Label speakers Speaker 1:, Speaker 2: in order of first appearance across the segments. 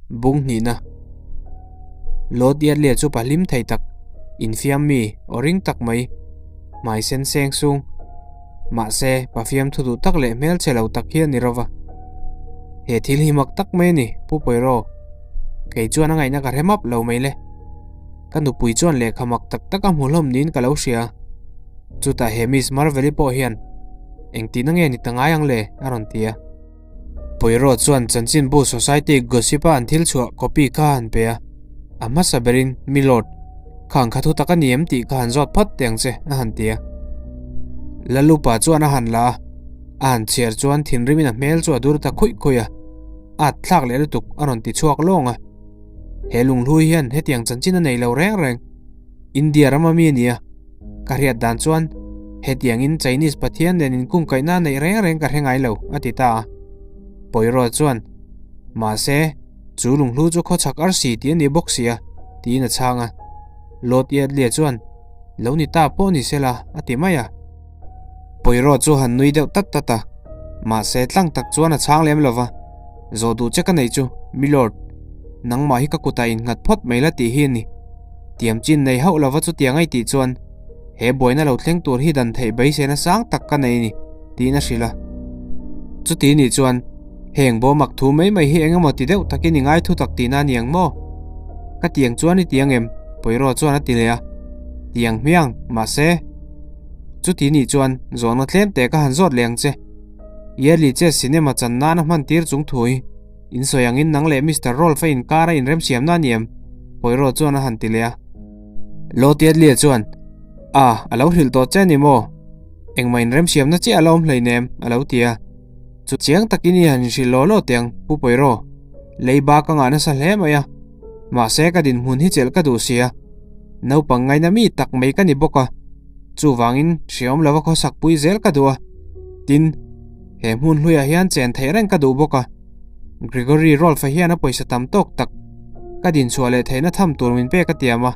Speaker 1: Bung hnihna Lord Yardley chu pa hlim thei tak, infiam mi, aw ring tak mai, hmai sen seng sung, mahse pa fiam thu duh tak leh hmelchhe lo tak hi a ni rova. He thil hi mak tak mai a ni, Pu Poirot. Kei chuan a ngaihna ka hre map lo mai le. Ka nupui chuan lehkha mak tak tak a hmu hlawm niin ka lo hria. Chutah he Miss Marvel-i pawh hian engtihna nge ni ta ngai ang le? a rawn ti a. Poirot chuan chanchinbu Society Gossip-a an thil chhuah copy kha a han pe a. A hmasa berin, Milord, khang kha thu tak a ni em tih kha han zawt phawt teh ang che, a han ti a. Lalupa chuan a han la a, a han chhiar chuan thinrimin a hmel chu a dur ta khuih khuih a. At thlak leh lutuk a rawn ti chhuak lawng a. He lunghlui hian hetiang chanchin a nei lo reng reng. India rama mi a ni a, ka hriat dan chuan hetiangin Chinese pathian nen inkungkaihna a neih reng reng ka hre ngai lo, a ti ta a. Poirot chuan, Mahse, chu lunghlu chu khawchhak arsi tih a ni bawk si a, tiin a chhang a. Lord Yardley chuan, Lo ni ta pawh ni sela, a ti mai a. Poirot chu han nui deuh tat tat a, mahse tlang tak chuan a chhang lem lova, Zawh duh che ka neih chu, Milord, nangmah hi ka kutah innghat phawt mai la tih hi a ni. Tiam chin nei hauh lova chutiang a i tih chuan he buaina lo thleng tur hi dan theih beiseina sang tak ka nei a ni, tiin a hrilh a. Chuti nih chuan heng bawmak thu mai mai hi eng emaw ti deuh takin i ngai thu tak tihna a ni ang maw? Ka tiang chuan i ti ang em? Poirot chuan a ti leh a. Ti ang hmiang, mahse. Chuti nih chuan zawhna tlem teh ka han zawt leh ang che. Yearly Chess Cinema chan nana hman tir chung thu hi in sawi angin nang leh Mister Rolf a inkar a inremsiamna a ni em? Poirot chuan a han ti leh a. Lord Yardley chuan, A, a lo hrilh tawh che a ni maw? Engmah inremsiamna chiah a la awm hleinem, a lo ti a. Chu chiang takin i han inhrilh law law teh ang, Pu Poirot. Leiba ka ngah nasa hle mai a. Mahse ka dinhmun hi chelh ka duh sia. Naupang ngaina mi tak mai ka ni bawk a. Chuvangin hreawm lova khawsak pui zel ka duh a. Tin, he hmun hluiah hian chen theih reng ka duh bawk a. Gregory Rolfe hian a pawisa tam tawk tak ka dinchhuah leh theihna tham tur min pek a tiam a.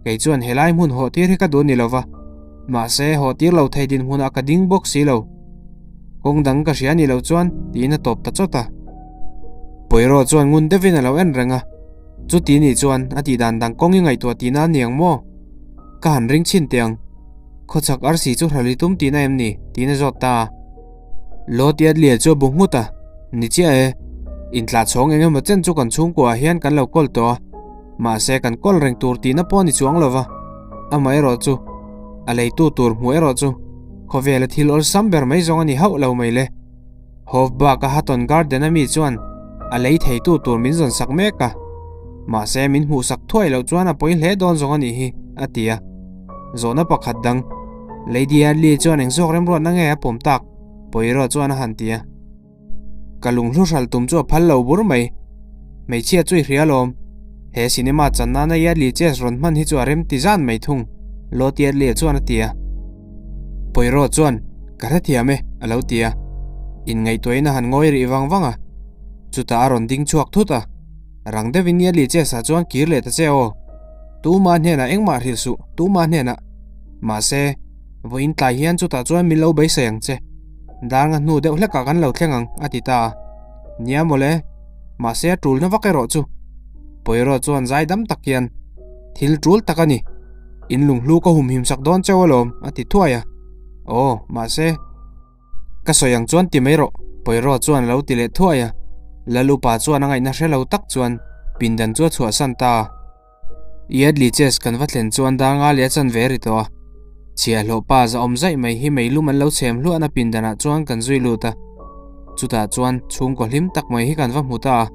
Speaker 1: Kei chuan helai hmun hawh tir hi ka duh ni lova, mahse hawh tir lo thei dinhmunah ka ding bawk si lo. Kawng dang ka hria ni lo chuan tiin a tawp ta chawt a. Poirot chuan ngun deuhin a lo en reng a, Chuti nih chuan a tih dan dang kawng i ngaihtuah tihna a ni ang maw? Ka han ring chhin teh ang. Khawchhak arsi chu hrali tum tihna em ni? tiin a zawt ta a. Lord Yardley chu a bu nghut a, Ni chiah e, intlah chhawng eng emaw chen chu kan chhungkuaah hian kan lo kawl tawh a, mahse kan kawl reng tur tihna pawh a ni chuang lo va, amaherawh chu a leitu tur hmuh erawh chu khawvela thil awlsam ber mai zawng a ni hauh lo mai le. Hofbach-a Hatton Garden a mi chuan a lei theitu tur min zawn sak mek a, mahse min hmuh sak thuai loh chuan a pawi hle dawn zawng a nih hi, a ti a. Zawhna pakhat dang, Lady Adley chuan eng zawk remruatna nge a pawm tak? Poirot chuan a han ti a. Ka lunghlu hral tum chu a phal lo bur mai. Hmeichhia chu i hria alawm. He cinema chan nana Yardley chess rawn hman hi chu a rem ti zan mai thung, Lord Yardley chuan a ti a. Poirot chuan, Ka hrethiam e, a lo ti a. Inngaihtuahin a han ngawi rih vang vang a. Chutah a rawn ding chhuak thut a. Rang deuhin Yardley chess ah chuan kir leh ta che aw. Tuma hnenah engmah hrilh suh, tuma hnenah. Mahse, vawiin tlai hian chutah chuan min lo beisei ang che. Dar nga hnu deuh hlekah kan lo thleng ang, a ti ta a. Nia mawle, mahse a tulna vak erawh chu. Poirot chuan zai dam tak hian, Thil tul tak a ni. In lunghlu ka humhim sak dawn cheu alawm, a ti thuai a. Aw, mahse. Ka sawi ang chuan ti mai rawh, Poirot chuan a lo ti leh thuai a. Lal upa chuan a ngaihna hre lo tak chuan pindan chu a chhuahsan ta a. Yardley Chase kan va thlen chuan dar nga leh a chanve a ri tawh a. Chhiahhlawh pa za awm zaih mai hi meilum an lo chhem hluahna pindanah chuan kan zui lut a. Chutah chuan chhungkaw hlim tak mai hi kan va hmu ta a.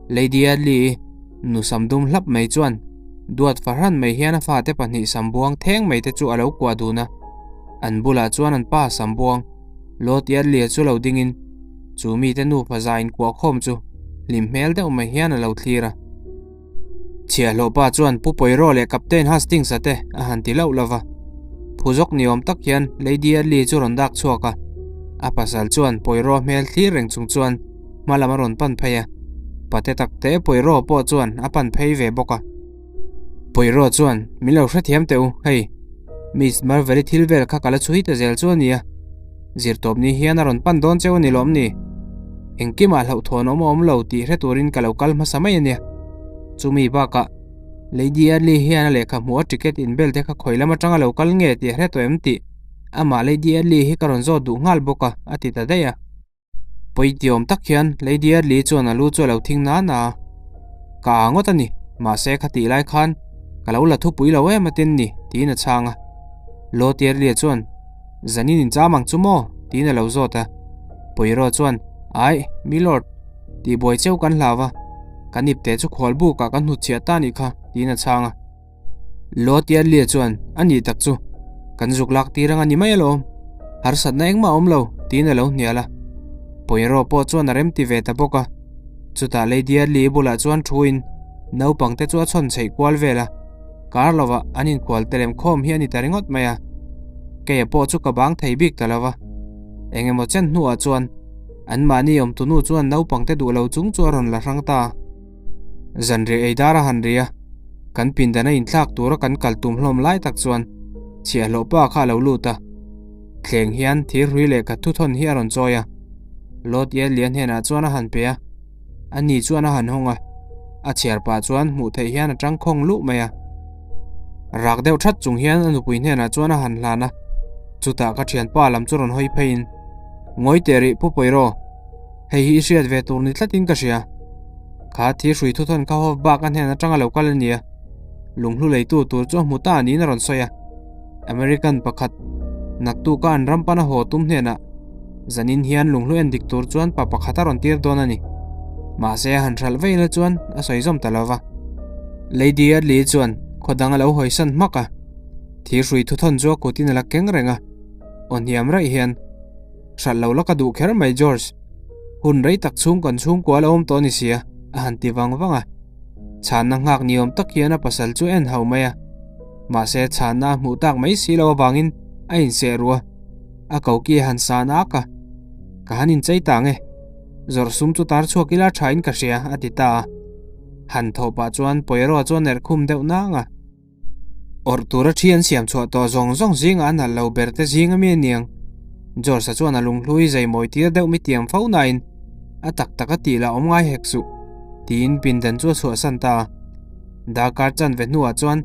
Speaker 1: Lady Yardley-i nu sam dum hlap mai chuan duat fahran mai hian a fate pahnih sam buang theng mai te chu a lo kuah dun a. An bulah chuan an pa sam buang Lord Yardley-a chu lo dingin chu mite nufa za inkuah khawm chu hlim hmel deuh mai hian a lo thlir a. Chhiahhlawh pa chuan Pu Poirot leh Captain Hastings-a te a han ti lauh lova. Phu zawk ni awm tak hian Lady Yardley chu rawn dak chhuak a. A pasal chuan Poirot hmel thlir reng chung chuan hma lam a rawn pan phei a. Pate takte Poirot pawh chuan a pan phei ve bawk a. Poirot chuan, Min lo hrethiam teh u, hei. Miss Marvel-i thil vel kha ka la chhui ta zel chu a nia. Zirtawp ni hian a rawn pan dawn cheu a ni lawm ni? Engkimah hlauhthawn awm a awm lo tih hre turin ka lo kal hmasa mai a nia. Chumi bakah Lady Adley hian a lehkha hmuh a ticket inbel te kha khawi lam atanga lo kal nge tih a hre tawh em tih amah Lady Adley hi ka rawn zawt duh nghal bawk a, a ti ta daih a. Pawitiawm tak hian Lady Adley chuan a lu chu a lo thing na na a. Ka aa ngawt a ni, mahse kha tih lai khan ka lo la thupui lo em atin ni, tiin a chhang a. Lord Adley chuan, Zanin incham ang chu maw? tiin a lo zawt a. Poirot chuan, Aih, Milord, tihbuai cheu kan hlau a, kan ipte chu khual bukah kan hnutchhiah ta anih kha, tiin a chhang a. Lord Yardley chuan, A nih tak chu, kan zuk lak tir ang a ni mai alawm. Harsatna engmah a awm lo, tiin a lo hnial a. Poirot pawh chuan a remti ve ta bawk a. Chutah Lady Yardley bulah chuan thuin naupangte chu a chhawn chheih kual vel a. Kar lovah an inkual telem khawm hi a ni ta ringawt mai a, keia pawh chu ka bang thei bik ta lova. Eng emaw chen hnuah chuan anmahni awmtunu chuan naupangte duh lo chung chu a rawn la hrang ta. Zanriah ei dar a han ri a, kan pindana inthlak tura kan kal tum hlawm lai tak chuan chhiahhlawh pa kha a lo lut a. Thleng hian thirhrui leh khat thuthawn hi a rawn chawi a, Lord Yadley-a hnenah chuan a han pe a. Ani chuan a han hawng a, a chhiar pah chuan hmuh theih hian a tang khawng luh mai a. Rak deuh that chung hian a nupui hnenah chuan a han hlan a, chutah ka thianpa lam chu rawn hawi pheiin, Ngawi teh rih Pu Pawiraw, hei hi i hriat ve tur ni tlatin ka hria. Kha thi hrui thuthawn kha Hof bak a hnen atanga lo kal a nia, lunghlu leitu tur chu a hmu ta niin a rawn sawi a. American pakhat, naktuka an ram pana haw tum hnenah zanin hian lunghlu en dik tur chuan pa pakhat a rawn tir dawn a ni. Mahse a han hralh veila chuan a sawi zawm ta lova. Lady Adley chuan khaw dang a lo hawisan hmak a, thirhrui thuthawn chu a kutin a la keng reng a, aw hniam raih hian, Hralh lo la ka duh kher mai George, hun rei tak chhung kan chhungkua la awm tawh a ni sia, a han ti vang vang a. Chhanna nghak ni awm tak hian a pasal chu a en hau mai a. Mahse chhanna a hmuh tak mai si lo avangin a inseh ruh a, a koki a han san ak a. Ka han inchei ta nge, zawrh sum chu tar chhuak ila tha in ka hria a ti ta a. Han thawh pah chuan Poirot chuan erh khum deuh nang a. Awrh tura thi an siam chhuah tawh zawng zawng zingah a nalh lo ber te zing a mi a niang. George-a chuan a lunghlui zeimawi tir deuh mi tiam fo nain a tak tak a tih lah awm ngai hek suh, tiin pindan chu a chhuahsan ta a. Darkar chanve hnuah chuan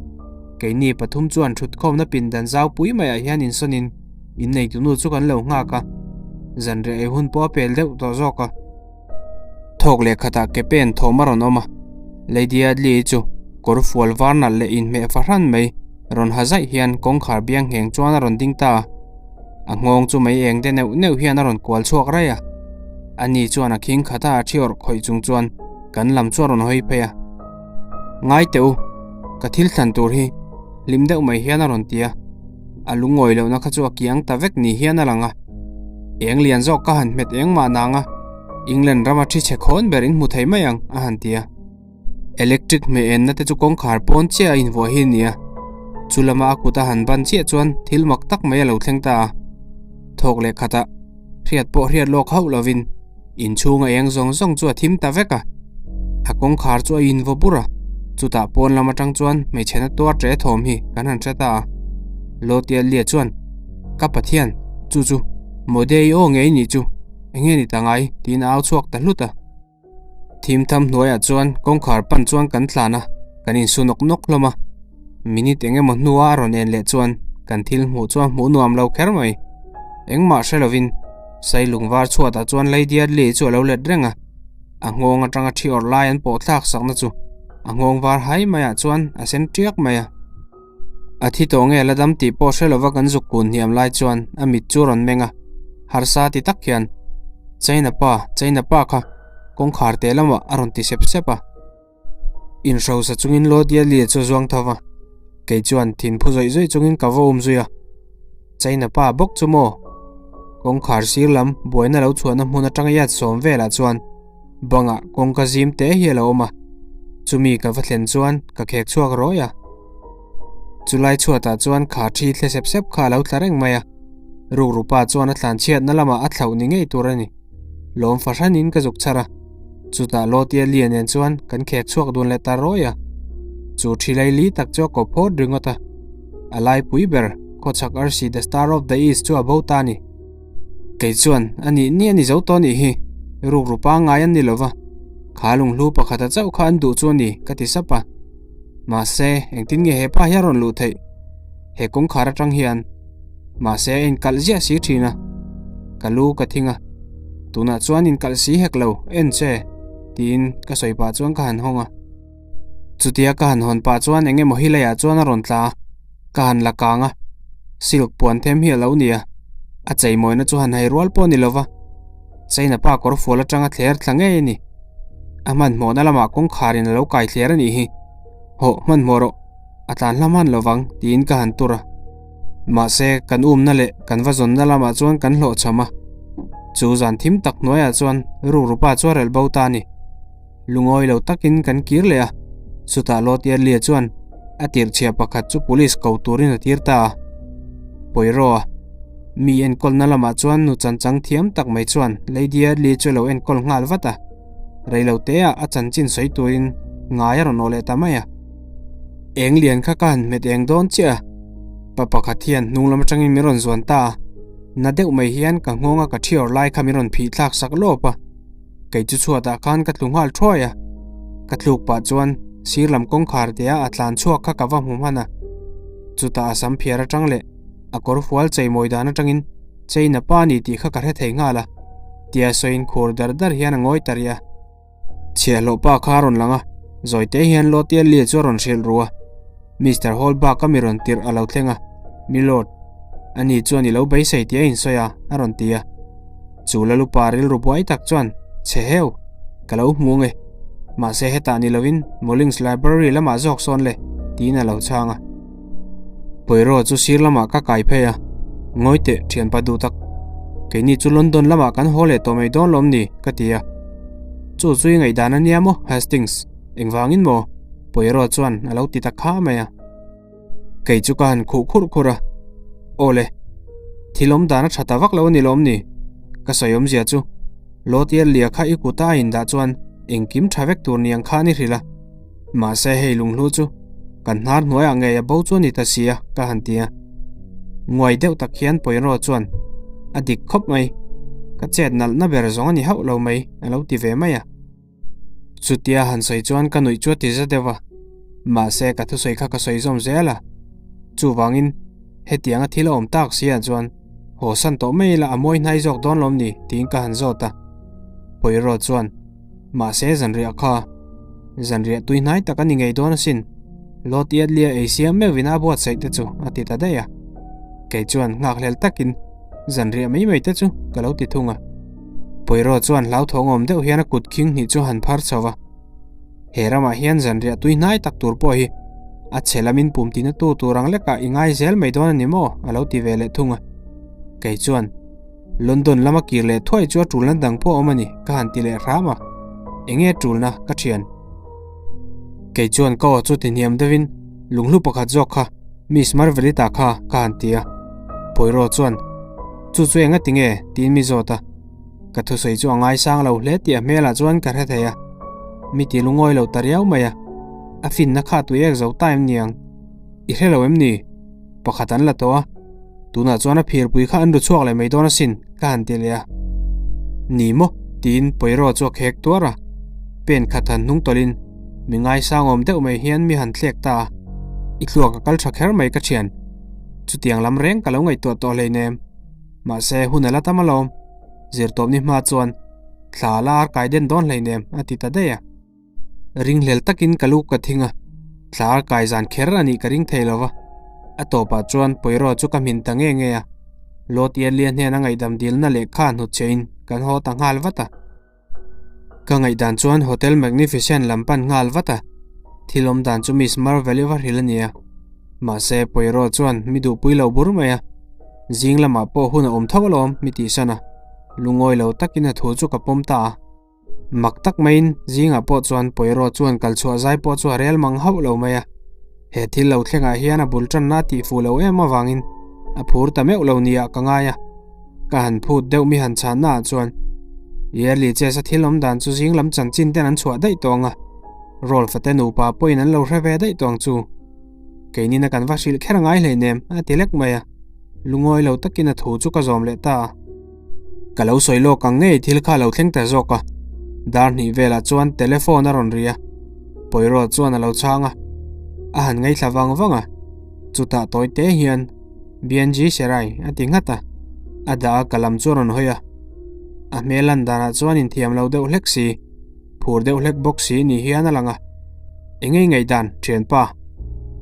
Speaker 1: keini pathum chuan thutkhawmna pindan zaupui maiah hian insawnin inneitunu chu kan lo nghak a, zanriah ei hun pawh a pel deuh tawh zawk a. Thawk leh khatah ke pen thawm a rawn awm a, Lady Adley-i chu kawr fual var nalh leh inhmeh fahran mai rawn ha zaih hian kawngkhar biang ngheng chuan a rawn ding ta a. A nghawng chu mei eng te neuh neuh hian a rawn kual chhuak raih a. Ani chuan a khing khat a, a thi awrh khawih chung chuan kan lam chu a rawn hawi phei a. Ngai teh u, ka thil thlan tur hi hlim deuh mai hian a rawn ti a. A lungawi lohna kha chu a kiang ta vek ni hian a lang a. Eng lian zawk ka han hmet eng mah nang a, England rama thi chhe khawn ber in hmu thei mai ang, a han ti a. Electric hmeh enna te chu kawngkhar pawn chiah a invuah hi a ni a, chu lama a kut a han ban chiah chuan thil mak tak mai a lo thleng ta a. Thawk leh khatah hriat pawh hriat lawk hauh lovin inchhunga eng zawng zawng chu a thim ta vek a. A kawngkhar chu a invaw bur a, chutah pawn lam atang chuan hmeichhe na tuar ṭe thawm hi kan han hre ta a. Lotialia chuan, Ka Pathian, chu chu Modei aw ngei nih chu, enge ni ta ngai? tiin a au chhuak ta hlut a. Thim tham hnuaiah chuan kawngkhar pan chuan kan tlan a, kan insu nawk nawk hlawm a. Minute eng emaw hnua a rawn en leh chuan kan thil hmuh chuan hmuh nuam lo kher mai. Engmah hre lovin Sailung var chhuatah chuan Lady Adley chu a lo let reng a, a nghawng atanga thi awrh lai an pawh thlak sakna chu a nghawng var hai maiah chuan a sen tiak mai a. A thi tawh nge la dam tih pawh hre lova kan zuk kun hniam lai chuan a mit chu a rawn meng a, harsa ti tak hian, China pa, China pa kha kawngkhar teh lamah a rawn ti sep sep a. Inhrosa chungin Lawdia Lie chu a zuang tho va, kei chuan thin phu zawih zawih chungin ka va um zui a. China pa bawk chu maw? Kawngkhar sir lam buaina lo chhuahna hmun atanga iat sawm velah chuan Bangah kawngka zim te hi a lo awm a, chumi ka va thlen chuan ka khek chhuak rawi a. Chulai chhuatah chuan kha thi thle sep sep kha a lo tla reng mai a, rukru pa chuan a tlan chhiatna lamah a thlauh ni ngei tur a ni. Lawm fahranin ka zuk chhar a, chutah Lawtia Lia nen chuan kan khek chhuak dun leh ta rawi a. Chu thi laili tak chu a kawp phawt ringawt a, a laipui ber khawchhak arsi The Star of the East chu a bo ta a ni. Kei chuan, A nih ni a ni zo tawh nih hi. Rukru pangngai an ni lo va, kha lunghlu pakhata chauh kha an duh chu a ni, ka ti sap a. Mahse, engtin nge he pa hi a rawn luh theih? He kawngkhar atang hian. Mahse, a inkalh ziah si thin a. Ka lu ka thing a. Tunah chuan inkalh si hek lo, en che, tiin ka sawi pah chuan ka han hawng a. Chutia ka han hawn pah chuan eng emaw hi leiah chuan a rawn tla a, ka han la kang a, silk puan them hi a lo ni a, a cheimawina chu han hai rual pawh a ni lova, China pa kawr fual atanga thler thla ngei a ni. A hmanhmawhna lamah kawngkharin a lo kai thler a nih hi. Hawh, hmanhmawh rawh, a tlan hla hman lovang, tiin ka han tur a. Mahse, kan umna leh kan va zawnna lamah chuan kan hlawhchham a, chu zan thim tak hnuaiah chuan rukrupa chu a relh bo ta a ni. Lungawi lo takin kan kir leh a, chutah Lawtiarlia chuan a tirhchhiah pakhat chu police ko turin a tir ta a. Poiroa, mi enkawlna lamah chuan nu chanchang thiam tak mai chuan Lady Adley chu a lo enkawl nghal vat a, reiloteah a chanchin sawi turin ngai a rawn awh leh ta mai a. Eng lian kha ka han hmet eng dawn chiah a, pa pakhat hian hnung lam atangin min rawn zuan ta a, na deuh mai hian ka nghawnga ka thiawr lai kha min rawn phih thlak sak lawp a. Kei chu chhuatah khan ka tlu nghal thuai a, ka tluk pah chuan sir lam kawngkhar te a a tlan chhuak kha ka va hmu hman a. Chutah a sam phiar atang leh a kawr fual cheimawi dan atangin Chain a pa ni tih kha ka hre thei nghal a, tia sawiin khur dar dar hian a ngawi ta rih a. Chhiahhlawh pa kha a rawn lang a, zawite hian Lotial Lee chu a rawn hrilh ru a. Mister Holbach a mi rawn tirh a lo thleng a, Milord, ani chuan i lo beisei tih a insawi a, a rawn ti a. Chu Lalupa rilru buai tak chuan, Chhe heu, ka lo hmu ange. Mahse hetah ni lovin Mullins Library lamah zawk sawn le, tiin a lo chhang a. Poirot chu sir lamah ka kai phei a, Ngawi teh, thianpa duh tak. Keini chu London lamah kan haw leh tawh mai dawn lawm ni, ka ti a. Chu chu i ngaihdan a nia maw, Hastings? Engvangin maw? Poirot chuan a lo ti ta kha mai a. Kei chu ka han khuh khurh khurh a, Aw le, thil awm dan a tha ta vak lo a ni lawm ni? Ka sawi awmzia chu, Lotier lia kha i kuta a indah chuan engkim tha vek tur ni ang khan i hrilh a. Mahse hei lunghlu chu kan hnar hnuaiah ngei a bo chu a ni ta si a, ka han ti a. Nguai deuh tak hian Poirot chuan, A dik khawp mai, ka chet nalhna ber zawng a ni hauh lo mai, a lo ti ve mai a. Chutia han sawi chuan ka nuih chu a ti za deuh a, mahse ka thusawi kha ka sawi zawm zel a. Chuvangin hetianga thil a awm tak si ah chuan haw san tawh mai ila a mawi hnai zawk dawn lawm ni tiin ka han zawt a. Poirot chuan, Mahse zanriah kha zanriah tui hnai tak a ni ngei dawn asin, Lord Yardley-a ei siam meuhin a buatsaih te chu a ti ta daih a. Kei chuan nghakhlel takin Zanriah mai mai te chu ka lo ti thung a. Poirot chuan hlauthawng awm deuh hian a kut khing hnih chu han phar chho va. He ramah hian zanriah tui hnai tak tur pawh hi a chhe lamin pum tina tu tur ang lekah i ngai zel mai dawn a ni maw? a lo ti ve leh thung a. Kei chuan London lama kir leh thuai chu a tulna dang pawh a awm a ni ka han ti leh hram a. Enge tulna ka thian? Kei chuan ka aw chu ti hniam deuhin lunghlu pakhat zawk kha Miss Marvelita kha ka han ti a, Poirot chuan, Chu chu enga tinge? tiin mi zawt a. Ka thusawi chu a ngaisang lo hle tih a hmelah chuan ka hre thei a. Mi ti lungawi lo ta riau mai a, a finna kha tui ek zo ta em niang? I hre lo em ni? Pakhat an la tawh a, tunah chuan a phirpui kha an ru chhuak leh mai dawn asin, ka han ti leh a. Ni maw? tiin Poirot chu a khek tuar a, pen khat han hnung tawlhin, Mi ngaisang awm deuh mai hian mi han thlek ta a, i thluak a kal tha kher mai ka thian. Chutiang lam reng ka lo ngaihtuah tawh hleinem. Mahse hun a la tam alawm. Zirtawpni hma chuan thla la ar kai den dawn hleinem a ti ta daih a. Ringhlel takin ka lu ka thing a, thla ar kai zan kher a nih ka ring thei lo va. A tawpah chuan Poirot chu ka hmin ta nge nge a, Lord Early-a hnena ngaihdam dilna lehkha hnutchhiahin kan haw ta nghal vat a. Ka ngaihdan chuan Hotel Magnificent lam pan nghal vat a, thil awm dan chu Miss Marvel i va hrilh a nia. Mahse, Poirot chuan mi duhpui lo bur mai a, zing lamah pawh hun a awm tho alawm mi tihsan a, lungawi lo takin a thu chu ka pawm ta a. Mak tak maiin zingah pawh chuan Poirot chuan kalchhuah zai pawh chu a rel mang hauh lo mai a. He thil lo thlengah hian a bul tanna a tihfuh lo em avangin a phur ta meuh lo niah ka ngai a. Ka han phut deuh mi han chhanna ah chuan Yearly chess a thil awm dan chu zing lam chanchin ten an chhuah daih tawh ang a, Rolf-a te nupa pawhin an lo hre ve daih tawh ang chu. Keinin a kan va hrilh kher ngai hleinem a ti lek mai a, lungawi lo takin a thu chu ka zawm leh ta a. Ka lo sawi lawk ang ngei thil kha a lo thleng ta zawk a. Dar hnih velah chuan telephone a rawn ri a, Poirot chuan a lo chhang a, a han ngaithla vang vang a, chutah tawi te hian BNG Serai a ti nghat a, a dah a ka lam chu a rawn hawi a. A hmel lan danah chuan inthiam lo deuh hlek si, phur deuh hlek bawk si ni hian a lang a. Eng ei ngaihdan, thianpa?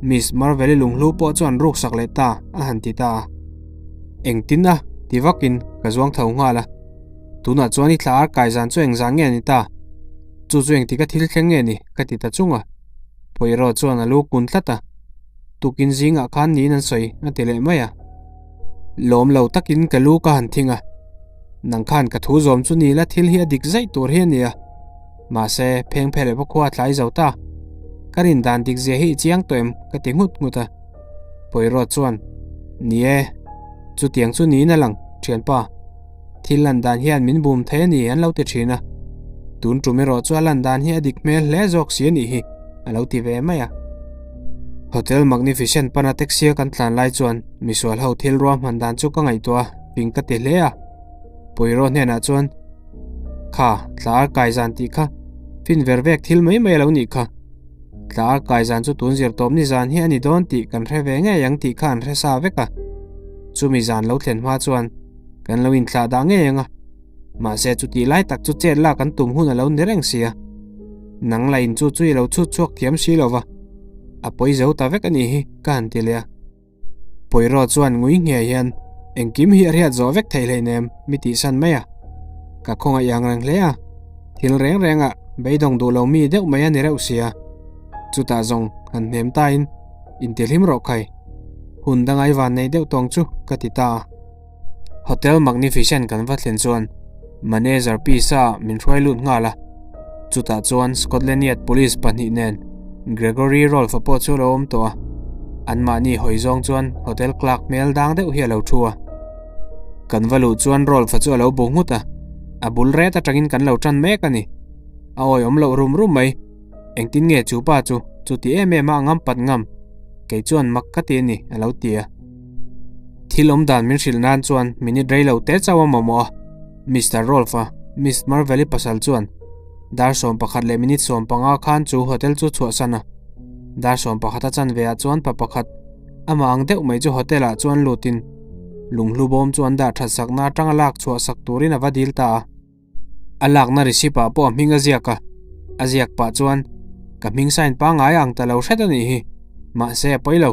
Speaker 1: Miss Marvel-i lunghlu pawh chuan ruksak leh ta a han ti ta a. Engtin a? ti vakin ka zuang tho nghal a. Tunah chuan i thla ar kai zan chu engzah nge a ni ta? Chu chu engtika thil thleng nge ni? ka ti ta chung a. Poirot chuan a lu kun tlat a. Tukin zingah khan niin an sawi a ti leh mai a. Lawm lo takin ka lu ka han thing a. Nang khan ka thu zawm chu ni la thil hi a dik zaih tur hi a nia. Mahse, pheng phe leh bawk a tlai zo ta. Ka rin dan dik zia hi i chiang tawh em? ka ti nghut nghut a. Poirot chuan, Ni e, chutiang chu niin a lang, thianpa. Thil lan dan hian min bum thei a ni an lo ti thin a. Tun tum erawh chu a lan dan hi a dik hmel hle zawk si a nih hi, a lo ti ve mai a. Hotel Magnificent pana taxi a kan tlan lai chuan misual ho thil ruahman dan chu ka ngaihtuah a, fing ka ti hle a. Poirot hnenah chuan, Kha, tla ar kai zan tih kha, fin ver vek thil mai mai a lo nih kha. Tla ar kai zan chu tun zir tawp ni zan hi a ni dawn tih kan hre ve ngei ang tih kha an hre sa vek a. Chumi zan lo thlen hma chuan kan lo inthlah dah ngei ang a. Mahse chutih lai tak chu chet lak an tum hun a lo ni reng si a. Nang la in chu chu i lo chhut chhuak thiam si lo va. A pawi zo ta vek a nih hi ka han ti leh a. Poirot chuan ngui nghe hian engkim hi a hriat zawh vek theih hleinem mi tihsan mai a. Ka khawngaih ang reng hle a. Thil reng rengah beidawng duh lo mi deuh mai a ni reuh sia. Chutah zawng han hnem tain intihlim rawh khai. Hun dangai van nei deuh tawng chu ka ti ta a. Hotel Magnificent kan va thlen chuan Manager Pisa min hruai lut nghal a, chutah chuan Scotland Yard Police pahnih nen Gregory Rolfe-a pawh chu a lo awm tawh a, anmahni hawi zawng chuan hotel clerk hmel dang deuh hi a lo thu a. Kan va luh chuan Rolfe-a chu a lo bu nghut a, a bul ret atangin kan lo tan mek a ni. A awihawm loh rum rum mai. Engtin nge chu pa chu chuti em em a a ngam pat ngam? Kei chuan mak ka ti a ni, a lo ti a. Thil awm dan min hrilh nan chuan minute rei lo te chauh a mamawh a, Mister Rolf-a, Miss Marvel-i pasal chuan dar 11 leh minute 15 khan chu hotel chu chhuahsan a. Dar 11 a chanve ah chuan pa pakhat amah ang deuh mai chu hotel ah chuan lutin lunghlu bawm chu an dah that sakna atanga lak chhuah sak turin a va dil ta a. A lakna receipt ah pawh a hming a ziak a, a ziak pah chuan ka hming sign pangngai ang ta lo hret a nih hi, mahse a pawi lo.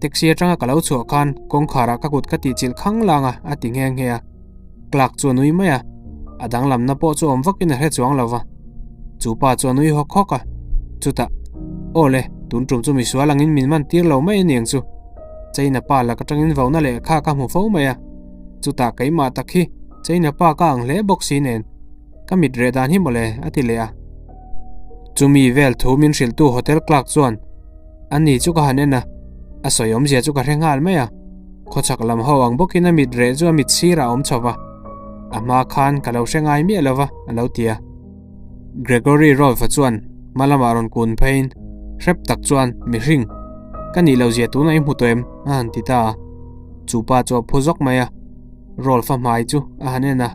Speaker 1: Taxi atanga ka lo chhuah khan kawngkhar ah ka kut ka tihchilh khang lang a, a ti nghe nghe a. Clerk chu a nui mai a, a danglamna pawh chu awm vakin a hre chuang lo va. Chu pa chu a nui hawk hawk a, chutah, Aw le, tun tum chu misual angin min man tir lo mai a niang chu. China pa lak atangin vauna lehkha ka hmu fo mai a, chutah keimah tak hi China pa ka ang hle bawk si nen ka mit reh dan hi mawle a ti leh a. Chumi vel thu min hrilhtu hotel clerk chuan ani chu ka han en a, a sawi awmzia chu ka hre nghal mai a. Khawchhak lam ho ang bawkin a mit reh chu a mit sirah a awm chho va, a hma khan ka lo hre ngai miah lo va a lo ti a. Gregory Rolfe-a chuan hma lamah rawn kun pheiin hrep tak chuan mihring ka nih lohzia tunah i hmu tawh em a han ti ta a. Chu pa chu a phu zawk mai a. Rolf-a hmai chu a han en a,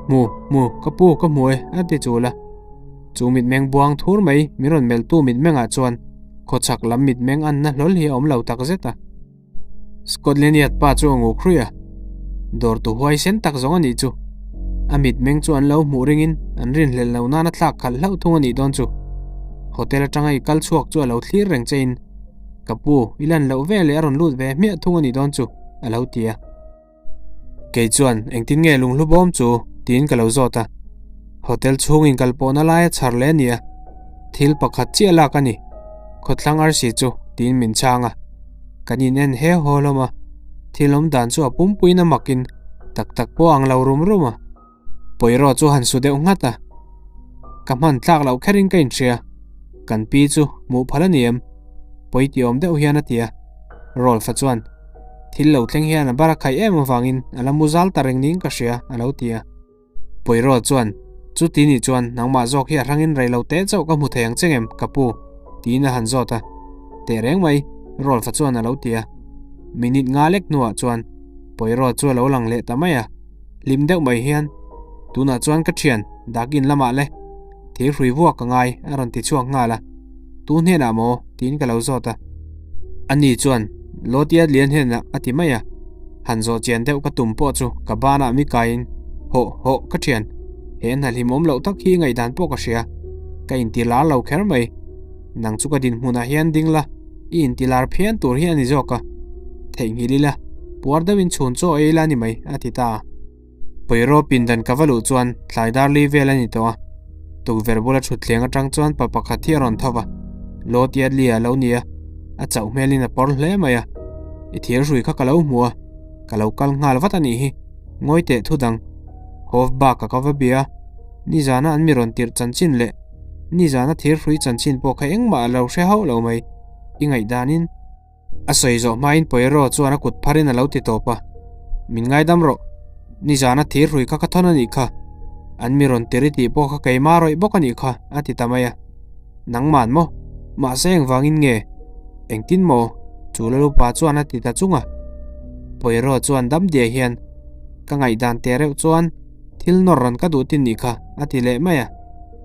Speaker 1: Hmu, hmu, ka pu, ka hmu e, a ti chul a. Chu mitmeng buang thur mai min rawn melhtu mitmengah chuan khawchhak lam mitmeng anna hlawl hi a awm lo tak zet a. Scotland Yard pa chu a nguk hruih a, dawrtu huaisen tak zawng a nih chu. A mitmeng chu an lo hmuh ringin an rinhlelh loh nana thlak khalh hlauh thung a nih dawn chu. Hotel atanga i kal chhuak chu a lo thlir reng chein, Ka pu, i lan loh ve leh a rawn lut ve hmiah thung a nih dawn chu, a lo ti a. Kei chuan, Engtin nge lunghlu bawm chu? tiin ka lo zawt a. Hotel chhung inkal pawhna laia chhar leh a ni a, thil pakhat chiah lak a ni, khawthlang arsi chu, tiin min chhang a. Kan in en he haw hlawm a, thil awm dan chu a pumpuiin a makin tak tak pawh a ang lo rum rum a. Poirot chu han su deuh nghat a, Ka hman tlak loh kherin ka inhria, kan pi chu hmuh phal a ni em? Pawi ti awm deuh hian a ti a. Rolf-a chuan, Thil lo thleng hian a bar a khaih em avangin a la mu zal ta reng niin ka hria, a lo ti a. Poirot chuan, Chuti nih chuan nangmah zawk hi a hrangin rei lo teh chauh ka hmu thei ang che ngem, ka pu? tiin a han zawt a. Teh reng mai, Rolf-a chuan a lo ti a. Minute nga lek hnuah chuan Poirot chu a lo lang leh ta mai a. Hlim deuh mai hian, Tunah chuan ka thian, dakin lamah le, thir hrui vuak ka ngai, a rawn ti chhuak nghal a. Tu hnenah maw? tiin ka lo zawt a. Ani chuan, Lawtia lian hnenah a ti mai a. Han zawh chian deuh ka tum pawh chu ka banah mi kaiin, Hawh, hawh, ka thian, he hna hlimawm loh tak hi ngaihdan pawh ka hria. Ka inti lar lo kher mai. Nang chu ka dinhmunah hian ding la, i inti lar phian tur hi a ni zawk a. Theihnghilh ila, puar deuhin chhun chaw ei ila ni mai, a ti ta a. Pawiraw pindan ka va luh chuan tlai dar li vel a ni tawh a. Tukverh bula thutthleng atang chuan pa pakhat hi a rawn tho va, Lawt Yadley a lo ni a, a chauh hmelin a pawr hle mai a. I thir hrui kha ka lo hmu a, ka lo kal nghal vat a nih hi, ngawi teh thu dang. Hofbak-a ka va bia a, nizana an mi rawn tirh chanchin leh nizana thir hrui chanchin pawh kha engmah a lo hre hauh lo mai, i ngaihdanin. A sawi zawh hmain Poirot chuan a kut pharin a lo ti tawp a, Min ngaidam rawh, nizana thir hrui kha ka thawn a nih kha, an mi rawn tir i tih pawh kha keimah rawih bawk a nih kha, a ti ta mai a. Nangman maw? Mahse engvangin nge? Engtin maw? Chu Lalupa chuan a ti ta chung a. Poirot chuan dam diai hian, Ka ngaihdan teh reuh chuan thil nawr rawn ka duh tin nih kha, a ti leh mai a.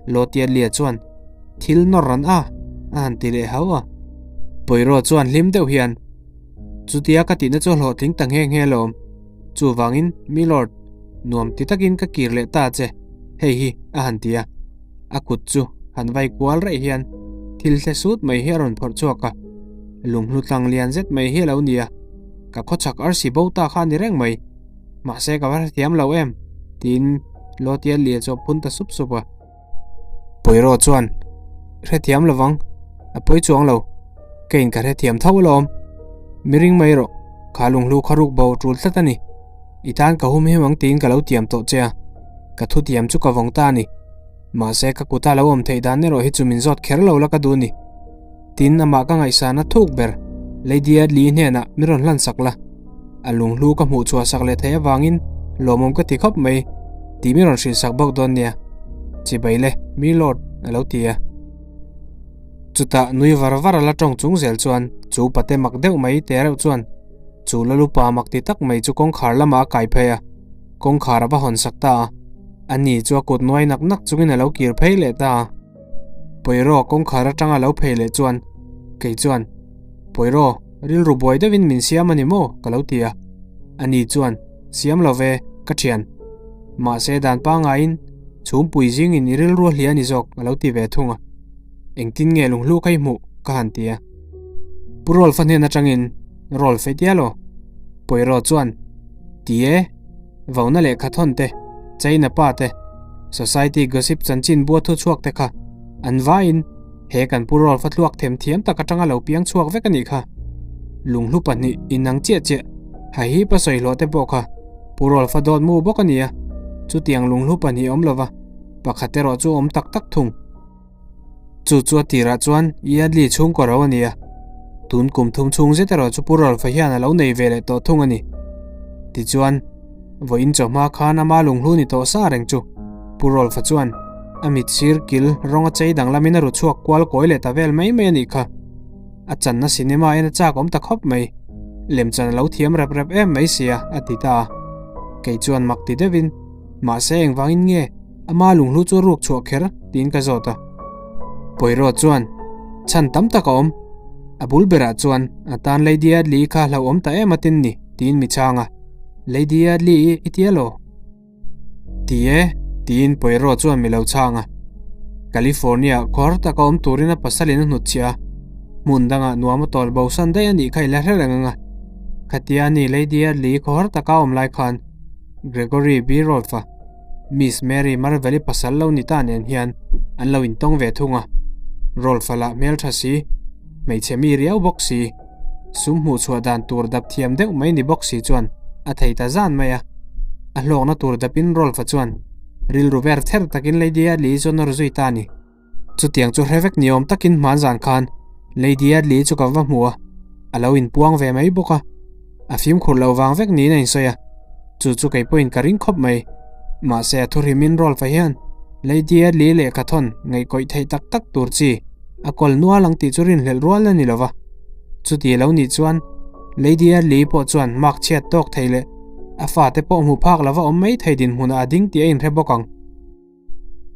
Speaker 1: Lotialia chuan, Thil nawr ran a, a han ti leh hau a. Poirot chuan hlim deuh hian, Chutia ka tihna chu hlawhtling ta nghe nghe alawm. Chuvangin, Milord, nuam ti takin ka kir leh ta che, hei hi, a han ti a. A kut chu han vai kual raih hian thil thle sut mai hi a rawn phawrh chhuak a. Lunghlu tlang lian zet mai hi a lo ni a, ka khawchhak arsi bo ta kha a ni reng mai. Mahse ka va hrethiam lo em? tiin Lotian Lia chu a phun ta sup sup a. Poirot chuan, Hrethiam lovang, a pawi chuang lo. Ka in ka hrethiam tho alawm. Mi ring mai rawh, kha lunghlu kha ruk bo tul tlat a ni. I tan ka hum him ang tiin ka lo tiam tawh che a, ka thutiam chu ka vawng ta a ni. Mahse ka kuta lo awm theih dan erawh hi chu min zawt kher lo la ka duh a ni. Tin, amah ka ngaihsan a thuk ber, Lady Adley hnenah min rawn hlan sak la. A lunghlu ka hmuh chhuah sak leh theih avangin lawmawm ka ti khawp mai tih min rawn hrilh sak bawk dawn nia. Chibai le, mi Lord, a lo ti a. Chutah nui var var a la tawng chung zel chuan chu pate mak deuh mai te reuh chuan chu Lalupa mak ti tak mai chu kawngkhar lamah a kai phei a, kawngkhar a va hawn sak ta a. Ani chu a kut nuai nak nak chungin a lo kir phei leh ta a. Poirot kawngkhar atanga lo phei leh chuan kei chuan, Poirot, rilru buai deuhin min siam a ni maw? ka lo ti a. Ani chuan, Siam lo ve, ka thian. Mahse dan pangaiin chhumpui zingin i rilru a hlia a ni zawk a lo ti ve thung a. Engtin nge lunghlu kha i hmuh? ka han ti a. Pu Rolf-a hnen atangin, Rolf i tia law? Poirot chuan, Ti e. Vauna lehkha thawn te, China pa te, Society Gossip chanchin bua thu chhuak te kha an vaiin he kan Pu Rolf-a tluak them thiam tak atanga lo piang chhuak vek a nih kha. Lunghlu pahnih inang chiah chiah Hahip a sawi hlawh te pawh kha Pu Rolf-a dawt mu bawk a ni a, chutiang lunghlu pahnih awm lova pakhat erawh chu awm tak tak thung. Chu chu a tirah chuan Yardley chhungkaw ro a ni a, tun kum thum chhung zet erawh chu Pu Rolf-a hian a lo nei ve leh tawh thung a ni. Tichuan, vawiin chawhma khan ama lunghlu ni tawh sa reng chu Pu Rolf-a chuan a mit sir kil rawng a chei danglamin a ru chhuak kual kawi leh ta vel mai mai a nih kha. A channa cinema en a chak awm ta khawp mai. Lemchan a lo thiam rep rep em mai sia, a ti ta a. Kei chuan mak ti deuhin, Mahse engvangin nge ama lunghlu chu ruk chhuah kher tiin ka zawt a. Poirot chuan chhan tam tak a awm. A bul berah chuan a tan Lady Adley kha hlauhawm ta em atin ni tiin mi chhang a. Lady Adley i i tia law? Ti e, tiin Poirot chuan mi lo chhang a. California khawr taka awm turin a pasalin a hnutchhiah a. Hmun dangah nuam a tawl bosan daih a nih kha i la hre reng ang a. Khatia ni Lady Adley khawhar taka awm lai khan Gregory B. Rolfe-a, Miss Mary Marvel-i pasal lo ni ta nen hian an lo intawng ve thung a. Rolfe-a lah hmeltha si, hmeichhe mi riau bawk si, sum hmuh chhuah dan tur dap thiam deuh mai ni bawk si chuan a thei ta zan mai a. A hlawkna tur dapin Rolfe-a chuan rilru ver ther takin Lady Adley-i chu a nawr zui ta a ni. Chutiang chu hre vek ni awm takin hman zan khan Lady Adley chu ka va hmu a, a lo inpuang ve mai bawk a. A fimkhur loh vang vek niin a insawi a, chu chu kei pawhin ka ring khawp mai. Mahse a thuhrimin Rolf-a hian Lady Adley lehkha thawn ngaihkawih theih tak tak tur chi a kawl nual ang tih chu rinhlelh rual a ni lo va. Chuti a lo nih chuan Lady Adley pawh chuan mark chhiat tawk thei leh. A fate pawh hmu phak lova awm mai thei dinhmunah a ding tih a inhre bawk ang.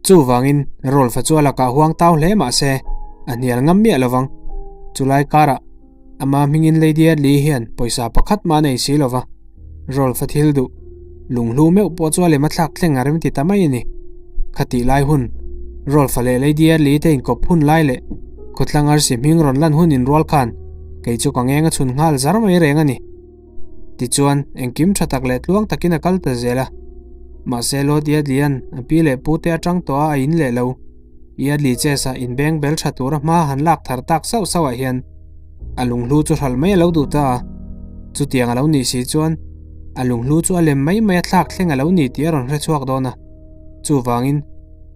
Speaker 1: Chuvangin, Rolf-a chu a lakah huang tau hle mah se, a hnial ngam miah lovang. Chulai karah, ama hmingin Lady Adley hian pawisa pakhat mah a nei si lova, Rolf-a thil duh, lunghlu meuh pawh chu a lem a thlak thleng a remti ta mai a ni. Khatih lai hun, Rolf-a leh Lady Adley te inkawp hun lai leh khawtlang arsi hming rawn lan hun inrual khan kei chu ka ngeng a chhun nghal zar mai reng a ni. Tichuan, engkim tha tak leh tluang takin a kal ta zel a. Mahse, Lord Yadley-a'n a pi leh pute atang tawh a a in leh lo. Yadley chess-ah inbeng bel tha tura hma han lak thar tak sauh sauhah hian a lunghlu chu hral mai a lo duh ta a. Chutiang a lo nih si chuan a lunghlu chu a lem mai mai a thlak thleng a lo ni tih a rawn hre chhuak dawn a. Chuvangin,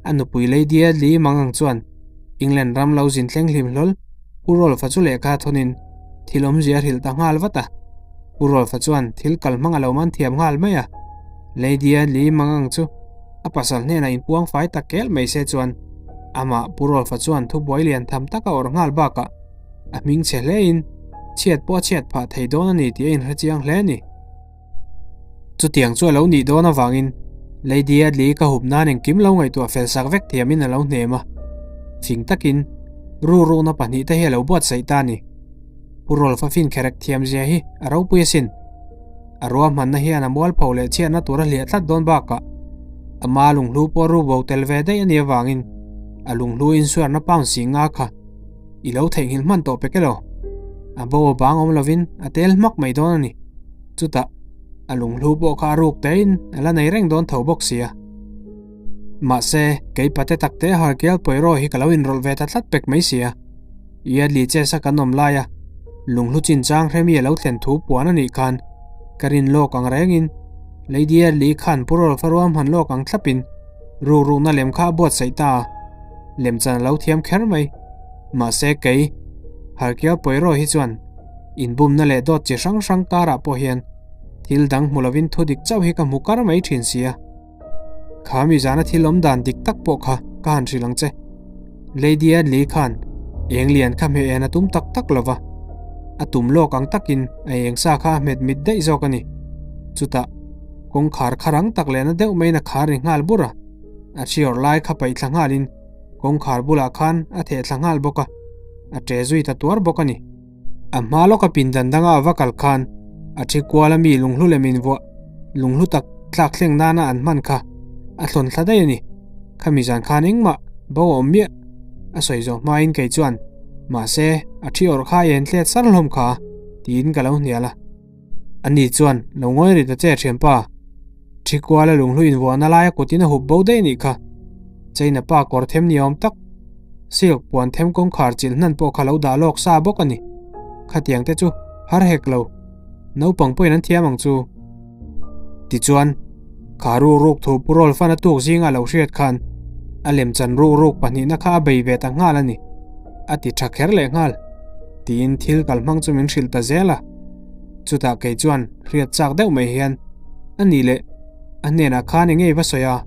Speaker 1: a nupui Lady Yadley mangang chuan England ram lo zin thleng hlim hlawl Pu Rolf-a chu lehkha thawnin thil awmzia a hrilh ta nghal vat a. Pu Rolf-a chuan thil kal hmang a lo man thiam nghal mai a. Lady Anne-i mangang chu a pasal hnenah inpuang fai tak kel mai se chuan amah Pu Rolf-a chuan thubuai lian tham tak a awrh nghal bakah a hming chhe hlein chhiat pawh a chhiat phah thei dawn a ni tih a inhre chiang hle a ni. Chutiang chu a lo nih dawn avangin Lady Adley ka hup nan engkim lo ngaihtuah fel sak vek thiamin a lo hnem a. Fing takin rurukna pahnihte hi a lo buatsaih ta a ni. Pu Rolf-a fin kherek thiamzia hi a ropui asin. A ruahmanna hian a mualpho leh chhiatna tur a hliah tlat dawn bakah ama lunghlu pawh ru bo tel ve daih a nih avangin a lunghlu insuarna pound si nga kha I lo theihnghilh hman tawh pek elo? A bo a bang awm lovin a tel hmak mai dawn a ni. Chutah, a lunghlu pawh kha a ruk tein a la nei reng dawn tho bawk sia. Mahse, kei pate takte Harkial Poirot hi ka lo inrawlh ve ta tlat pek mai sia. Yardley Chase-a kan awm laia lunghlu chinchang hremi a lo thlen thu puan a nih khan ka rin lawk ang rengin Lady Yardley khan Pu Rolf-a ruahman lawk ang thlapin rukruhna lem kha a buatsaih ta a. Lemchan a lo thiam kher mai. Mahse kei, Harkial Poirot hi chuan inbumna leh dawt chi hrang hrang karah pawh hian thil dang hmu lovin thu dik chauh hi ka hmu kar mai thin sia. Kha mi zana thil awm dan dik tak pawh kha ka han hrilh ang che. Lady Adley khan eng lian kha hmeh en a tum tak tak lova, a tum lawk ang takin a eng sa kha a hmet mit daih zawk a ni. Chutah, kawngkhar kha rang tak leh na deuh maiin a khar ri nghal bur a. A thiawr lai kha paih thla nghalin kawngkhar bulah khan a theh thla nghal bawk a, a ṭe zui ta tuar bawk a ni. A hma lawka pindan danga a va kal khan a thi kual a mi lunghlu lem invuah lunghlu tak tlak thleng nana an hman kha a thlawn thla daih a ni. Khami zan khan engmah bo a awm miah a sawi zawh hmain kei chuan mahse a thi awrh kha a en thlet sar hlawm kha tiin ka lo hnial a. Ani chuan lo ngawi ri ta che thianpa. Thi kuala lunghlu invuahna laia kutin a hup bo daih anih kha. China pa kawr them ni awm tak, silk puan them kawngkhar chilh hnan pawh kha lo dah lawk sa bawk a ni. Khatiang te chu har hek lo. Naupang pawhin an thiam ang chu. Tichuan, kha ruk ruk thu Pu Rolfan a tuk zinga lo hriat khan a lemchan ruk ruk pahnihna kha a bei ve ta nghal a ni. A ti tha kher leh nghal. Tiin thil kalhmang chu min hrilh ta zel a. Chutah kei chuan hriat chak deuh mai hian, A nih leh, a hnenah khan eng nge i va sawi a?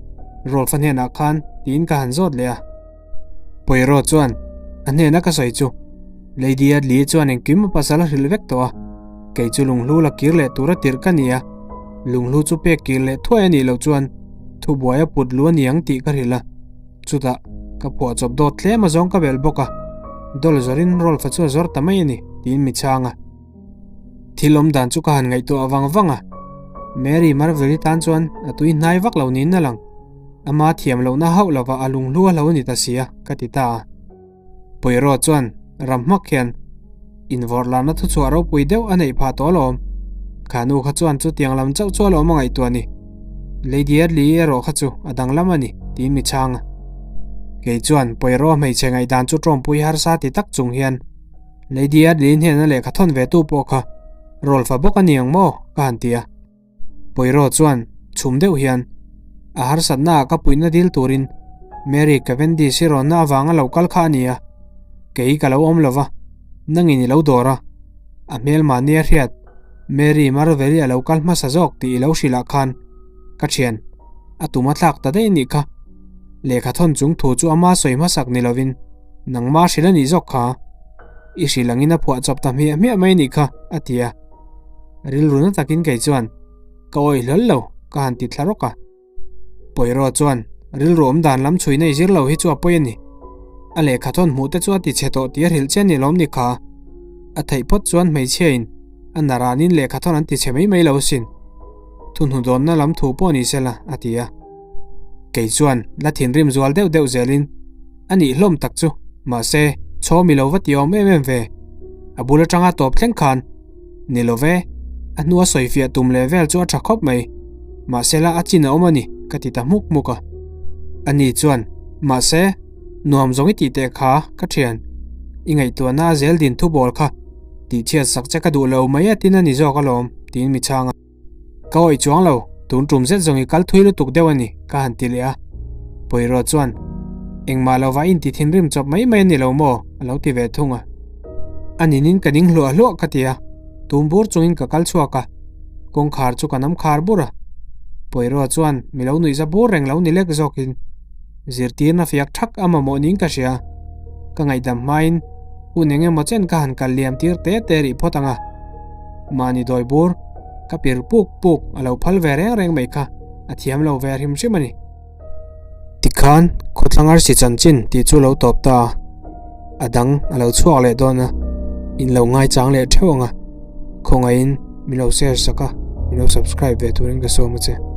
Speaker 1: Rolf-a hnenah khan tiin ka han zawt leh a. Poirot chuan, A hnena ka sawi chu, Lady Adley chuan engkim a pasal a hrilh vek tawh a, kei chu lunghlu la kir leh tura tirh ka ni a, lunghlu chu pek kir leh thuai a nih loh chuan thubuai a put lu a ni ang tih ka hrilh a. Chutah, ka phuah chawp dawt tlem a zawng ka belh bawk a, Doll zawrin Rolf-a chu a zawr ta mai a ni, tiin mi chhang a. Thil awm dan chu ka han ngaihtuah vang vang a, Mary Marvel-i tan chuan a tui hnai vak lo niin a lang. Ama thiam lohna hauh lova a lunghlu a hlo a ni ta si a, ka ti ta a. Poirot chuan ram hmak hian invawrh larna thuchhuah ropui deuh a neih phah tawh alawm. Kha nu kha chuan chutiang lam chauh chu alawm a ngaihtuah ni. Lady Adley erawh kha chu a danglam a ni, tiin mi chhang a. Kei chuan Poirot hmeichhe ngaihdan chu tawmpui harsa ti tak chung hian Lady Adley hnena lehkha thawn ve tu pawh kha Rolf-a bawk a ni ang maw? ka han ti a. Poirot chuan chhum deuh hian a harsatnaah ka puihna dil turin Mary Cavendish i rawnna avanga lo kal kha a ni a, kei ka lo awm lo va, nangin i lo dawr a, a hmel mahni a hriat Mary Marvel-i a lo kal hmasa zawk tih i lo hrilh ah khan ka thian a tum a thlak ta daih a nih kha. Lehkha thawn chung thu chu ama sawi hmasak ni lovin nangma hrilh a nih zawk kha. I hrilh angin a phuah chawp ta hmiah hmiah mai a nih kha, a ti a. Rilru na takin kei chuan. Ka awih hlawl lo, ka han ti thla rawk a. Pawiraw chuan rilru awm dan lam chhui nei zir lo hi chu a pawi a ni. A lehkha thawn hmuh te chu a ti chhe tawh tih a hrilh che a ni lawm ni kha. A theih phawt chuan hmeichhia in a naranin lehkha thawn an ti chhe mai mai lo asin. Thuhnu dawnna lam thu pawh ni sela, a ti a. Kei chuan la thinrim zual deuh deuh zelin a nih hlawm tak chu, mahse chhawm i lo va ti awm em em ve. A bul atanga tawp thleng khan Ni lo ve, a hnua sawifiah tum leh vel chu a tha khawp mai. Mahsela a chin a awm a ni, ka ti ta hmuk hmuk a. Ani chuan, Mahse, nuam zawng i tih teh kha, ka thian. I ngaihtuahna a zel din thu bawl kha. Tihchhiat sak che ka duh lo mai a tin a ni zawk alawm, tiin mi chhang a. Ka awih chuang lo, tun tum zet zawng i kal thui lutuk deuh a ni, ka han ti leh a. Pawiraw chuan, Engmah lova inti thinrim chawp mai mai a ni lo maw? a lo ti ve thung a. A ninin ka ning hluah hluah ka ti a, tum bur chungin ka kal chhuak a, kawngkhar chu ka nam khar bur a. Pawiraw chuan mi lo nuihza bur reng lo ni lek zawkin, Zirtirna fiak thak a mamawh niin ka hria. Ka ngaihdam hmain hun eng emaw chen ka han kal liam tir te te rih phawt ang a. Mahni dawi bur, ka pir puk puk a lo phal ve reng reng mai kha a thiam lo ve hrim hrim a ni. Tikhan khawthlang arsi chanchin tih chu lo tawp ta a, a dang a lo chhuak leh dawn a, in lo ngaichang leh theuh ang a, khawngaihin min lo share sak a, min lo subscribe ve turin ka sawm a che.